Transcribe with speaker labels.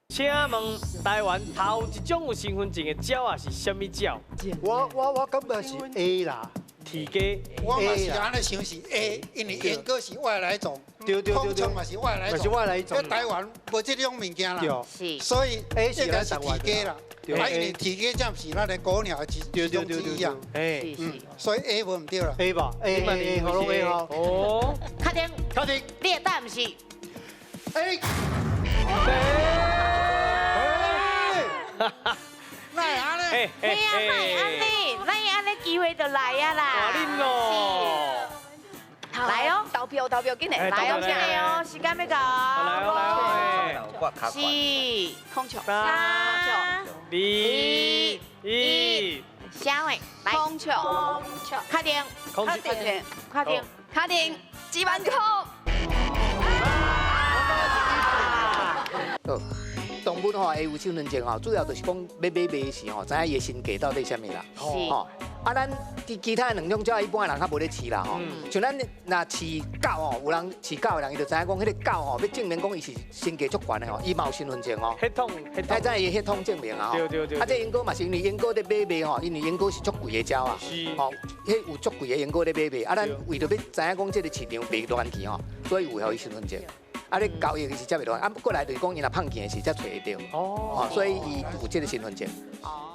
Speaker 1: 請問台灣頭一種有身份證的鳥仔是啥物鳥？
Speaker 2: 我感覺是 A 啦。
Speaker 1: 雉雞。
Speaker 3: 我嘛是按呢想是 A，因為鸚鵡是外來種，
Speaker 2: 對。
Speaker 3: 孔雀嘛是外來
Speaker 2: 嘛是
Speaker 3: 種，
Speaker 2: 外來種。
Speaker 3: 喺台灣無這種物件啦，所以
Speaker 2: A 是
Speaker 3: 應該是雉雞啦。啊，因為雉雞才是咱的國鳥的其中之一啊。所以 A 無毋對啦。
Speaker 2: A 吧，A A A 好攏 A 吼。
Speaker 1: 哦，
Speaker 4: 確定。
Speaker 2: 確定。
Speaker 4: 你的答案是
Speaker 2: A。
Speaker 3: 哪會按呢？
Speaker 4: 嘿啊，哪會按呢？哪會按呢？機會就來啊啦！
Speaker 1: 大恁咯！
Speaker 4: 來哦，
Speaker 5: 投票投票，緊來！
Speaker 4: 來哦，緊來哦，時間欲到。
Speaker 1: 來哦來哦，
Speaker 4: 四、
Speaker 5: 空球、
Speaker 1: 三、二、一，
Speaker 4: 下位，來。
Speaker 5: 空球、
Speaker 4: 確定，
Speaker 1: 確
Speaker 5: 定，
Speaker 4: 確定，
Speaker 5: 確定，一萬塊。
Speaker 6: 好，動物吼會有身份證吼，主要就是講欲買賣時吼，知影伊的身價到底啥物啦。吼，啊，咱佇其他的兩種鳥一般人較無咧飼啦吼。像咱若飼狗吼，有人飼狗的人，伊就知影講，彼个狗吼，欲證明講伊是身價足懸的吼，伊嘛有身份證哦。
Speaker 1: 血統，血統。
Speaker 6: 愛知伊的血統證明啊吼。
Speaker 1: 對對對。
Speaker 6: 啊，這鸚鵡嘛是因為鸚鵡咧買賣吼，因為鸚鵡是足貴的鳥啊。吼，彼有足貴的鸚鵡咧買賣，啊，咱為著欲知影講這个市場袂亂去吼，所以有予伊身份證。啊，咧交易是才袂亂，啊，過來就是講，伊若放棄的時才揣會著，哦，所以伊有這个身份證。
Speaker 5: 哦。